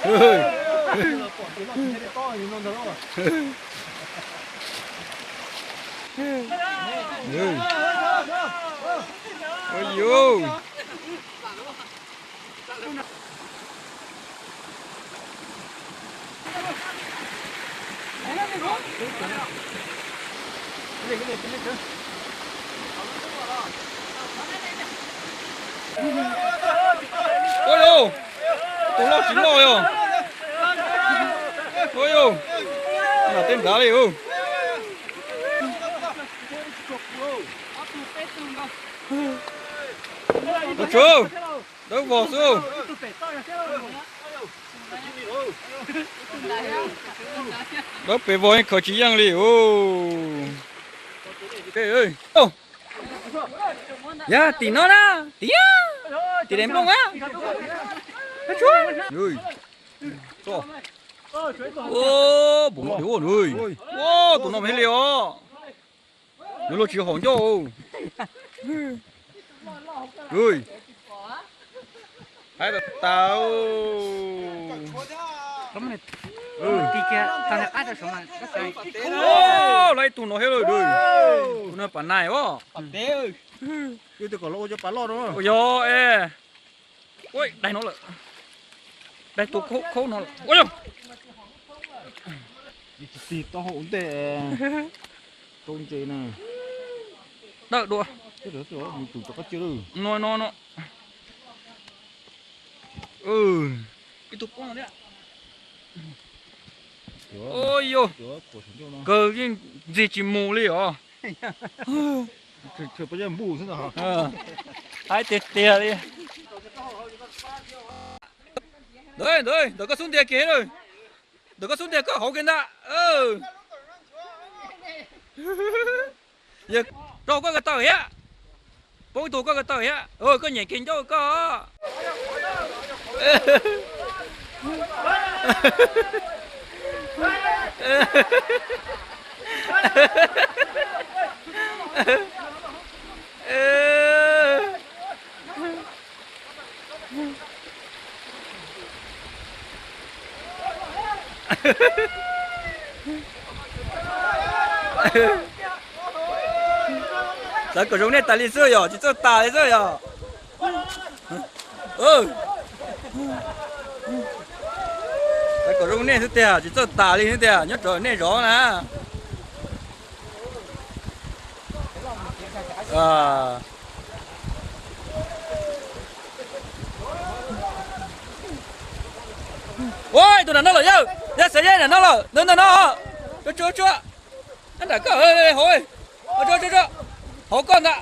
Ua yog, tus loj tsis loj yog. Ua yog, nram tej nrad li. Tus tswv, dawb vog xwb. Dawb pes vog yeej khaws tsis yeej li. Yog tim no na, tim, tim daim nplooj a. Npaum no li ua, tus no mas thiaj li os. Nws luag tsis haum ncauj. Haib tas tas. Lawv ib tug no thiab lawm. Tus no pas nais os. Yog es, ua daig no lawm. Daig tus khaub no lawm. Ua yog. Tig taub hau ua ntej rau ntses na. Dawm dua. Tus rov qab cia lawm. No no no. Ib tug poob no thiab. Ua yog, kawg yeej ntxig tsis mus li os. Haib tiag tiag li. Ntawd, ntawd, ntawm koj xub ntiag kiag lawm. Ntawm koj xub ntiag koj hauv kiag ntag. Yog rau koj ko taw thiab. Poob ib tug koj ko taw thiab. Koj nyem kiag ncauj koj. Xav kom zoo nej tas li xwb yog tsis txawj tas li xwb yog. Xav kom zoo nej xwb tiag tsis txawj tas li xwb tiag nyob rau nej zov na. Ua tus nram no lawm yawg, yog xav yeb nram no lawm ntawd ntawm no. Tsuag tsuag, nram koj hauv, tsuag tsuag, hauv koj ntag.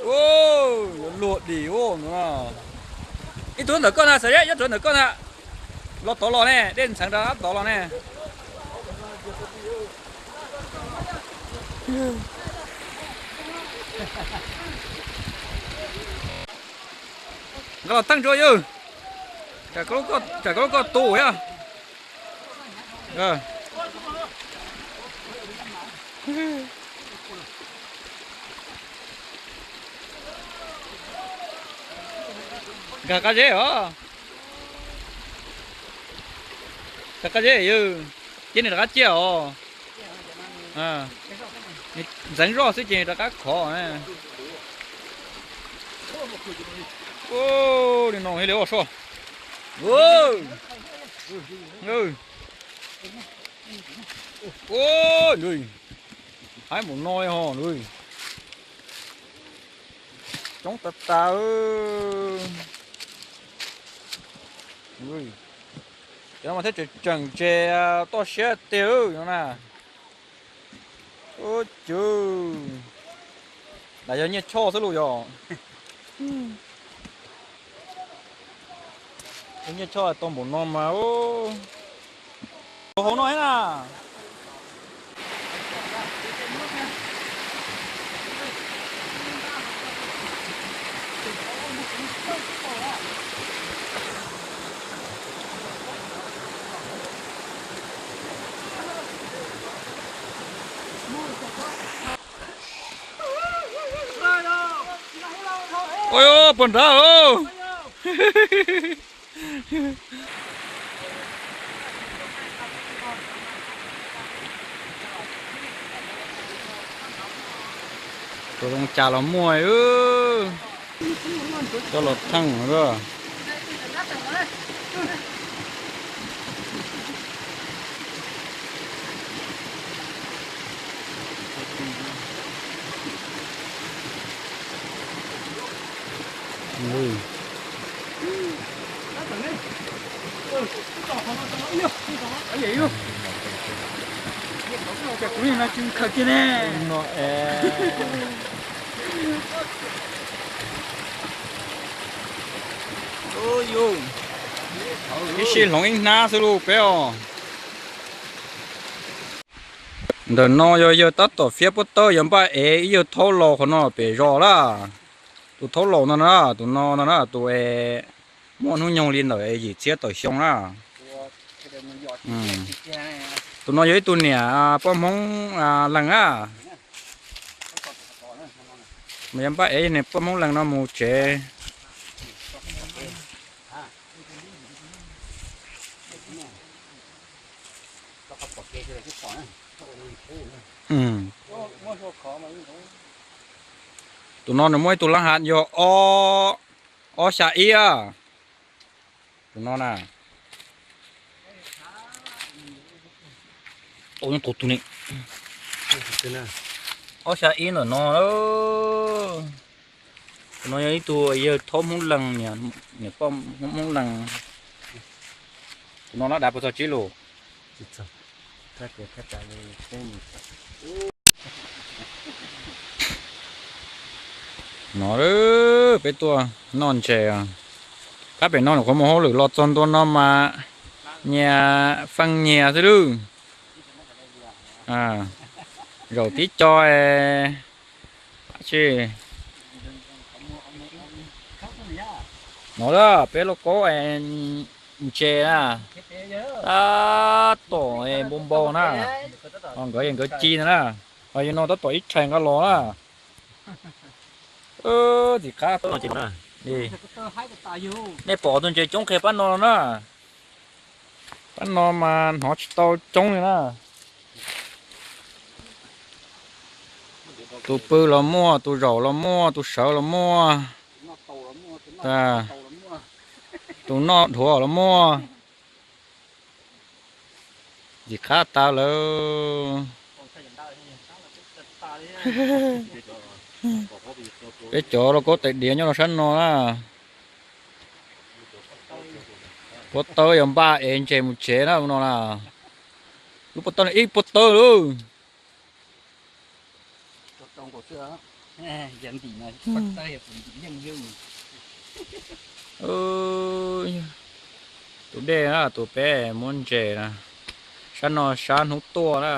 Yuav luag dim ua no. Ib tug ntawm koj na xav yeb, nyob rau ntawm koj na. Los tod los ne, dej ntxheev rov qab tod los ne. Nqa los teeb tso yawg. Tsam koj lub koj tu thiab. Nkag qab zeb os. Nkag qab zeb yawg. Cia nws rov qab ciaj os. Ntxeev zoj xwb ces nws rov qab khov. Li no thiaj li ua soj. Haib npaum no li ho nws. Coob tas tas. Cov no mas thiaj tseem tseem ntses toj siab tiag no na. Ub, cw, ntas yog nyiaj choj xwb lauj yog. Nyiaj choj tau npaum no mas. Hauv no na. Ua, puag nrad os. Tus zoo cas los muaj, coj los theej lawm. Ib sij hloov ib hnab xwb lauj peb os. Ntawm no yog yawg tab tom fiab pob tawb, yog npaj ev ib yawg thaub laus qhov no pem zos lawm. Tus thaub laus no na, tus no no na, tus es muaj hnub nyoog li ntawm yim txhiab tawm xyoo na. Tus no yog ib tug niam poj Hmoob Lees na. Mas yog npaj ev niam poj Hmoob Lees no mus tsev. Tus no nws muaj ib tug lab hav yog ob xya ib. Tus no na, ob xya ib ntawm no. Tus no yog ib tug yawg thaub Hmoob Lees, niam poj Hmoob Lees. Tus no lab dav puas txog tsib lus? No peb tuaj noj ntses. Qab pem no nyuam qhuav mus hauj lwm los txog ntua no mas nyias feej nyias xwb lawm. Zaum tib co, no peb lauj kaub ntses na, tab tom npau npau na, ho nkawd nkawd ci ntag na, ho yog no tab tom ib tshais nqa los na. Txiv qab, nej pom tus ntses coob qhia pab no los na. Pab no mas hnov tsis tau coob li na. Tus pw los muaj, tus zaum los muaj, tus sawv los muaj, tus noj dhuav los muaj. Ntxim qab tas lawm. Peb cov lauj kaub tais diav nyob rau sab no na. Pob tawb yog npaj ev ntses mus tsev na no na. Lub pob tawb no ib pob tawb lawm. Tus dej na, tus peb muab ntses na, sab no sab hnub tuaj na.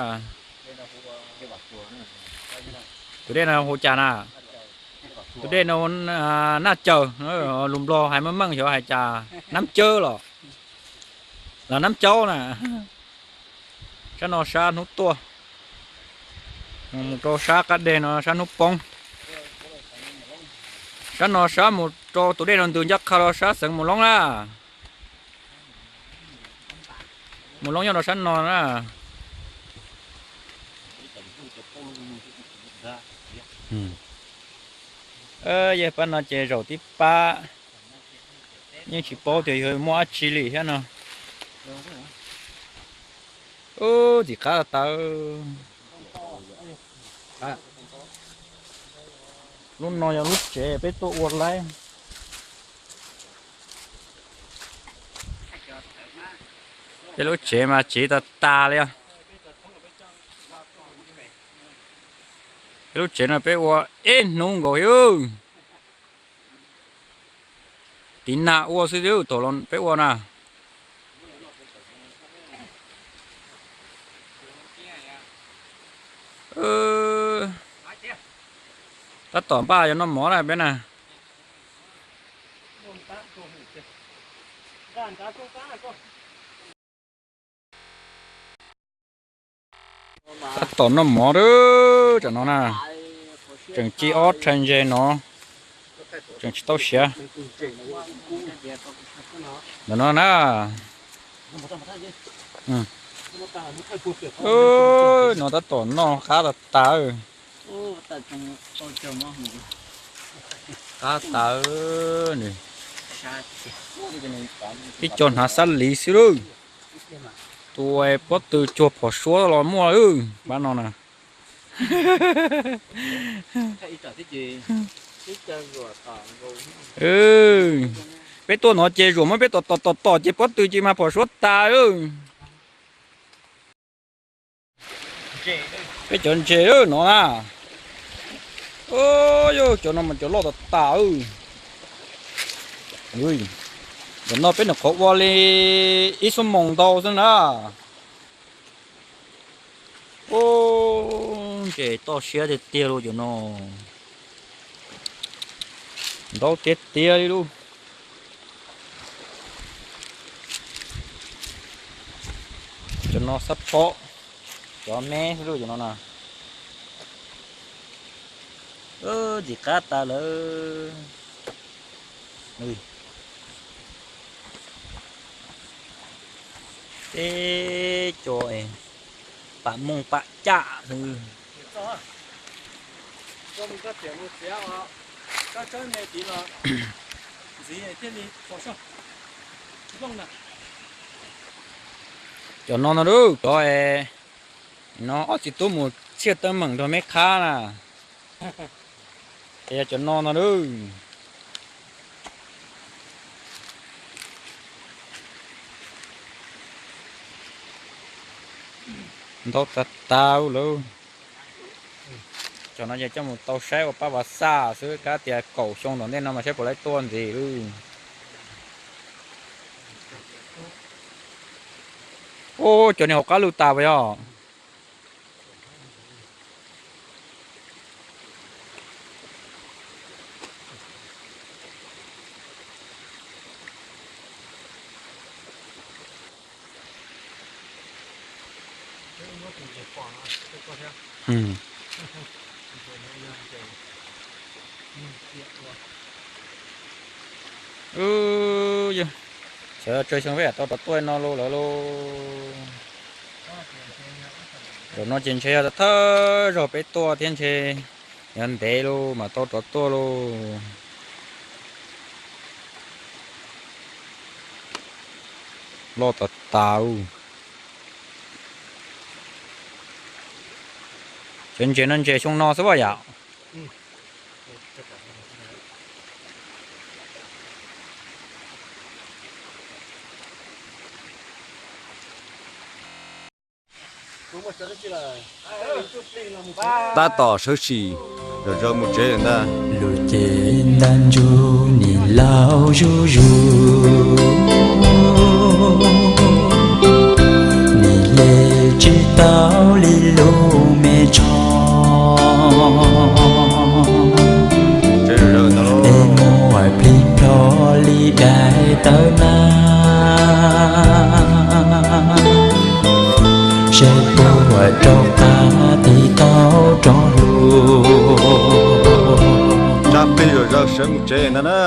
Tus dej no hu cas na? Tus dej no Naj Cawm, lus Nplog hais meej meej xyov hais cas Nab Cawb los, los Nab Caub na. Sab no sab hnub tuaj, mus rau sab qab deg no sab hnub poob. Sab no sab mus rau tus dej no ntws ncaj qha rau sab xeev Mus Loob na. Mus Loob nyob rau sab no na. Yog pab no ces zaum tib pab, yeej tsis paub tias yog muaj dab tsi li thiab no. Ub, ntxim qab tas. Lub no yog lub tsev peb tuaj ua laib. Peb lub tsev mas tsev tas tas li os. Peb lub tsev no peb ua ib hnub nkaus thiab. Tiv nag ua xwb thiab thaum los peb ua na. Tab tom npaj yuav noj mov na peb na. Tab tom noj mov lawm tsam no na. Tseem ci ob tshais ntses no, tseem tsis tau siav. Ntawm no na. No tab tom noj qab tas tas. Qab tas. Ib co hnav xab liv xwb lauj. Tus pob tw cuag phom suab los muaj lawm pab no na. Peb tuaj no ces zuam muab peb tom tom tom tom ces pob tw ces mas phom suab tas. Peb cov ntses no na. Yog cov no mas cov loj tas tas. Cov no peb nyuam qhuav ua li ib xuab moos ntau xwb na. Ntses toj siab tiag tiag lauj cov no. Ntau tiag tiag li lauj. Cov no xab phob, cov me xwb lauj cov no na. Ntxim qab tas lawm. Teb co pam mooj pam caj xwb. Cov no no lauj, cov no ob txiv tub mus txhiaj teeb meem nrog meb qhab na. Es yog cov no no lauj. Ntau tas tas lauj. Cov no ces coj mus tau saib ua pab vas xaj xwb, kav tias kaum xyoo tom ntej no mas saib puas laib tuaj ntxiv lauj. Ub, cov niag hauv qab lug tas puas yog? Yog, xyov tsawg xyoo peb tau rov tuaj no lauj lawm lauj. Zaum no ces ntshe yog thawj zaug peb tuaj thiab ntshe yog ntev lauj mas tau rov tuaj lauj. Loj tas tas. Cov ntses no ntses xyoo no xwb as yom? Tab tom sawv tsees zom zaws mus tsev lawm ntag. Lub cev ntaj ntsug nim laus zuj zus, nim hle tsis tau li lub me tsho. Es muaj plig plho li daim tawv na, seb puas rov qab tig tau rov hlub. Tsab plig zom zaws sawv mus tsev ntag na.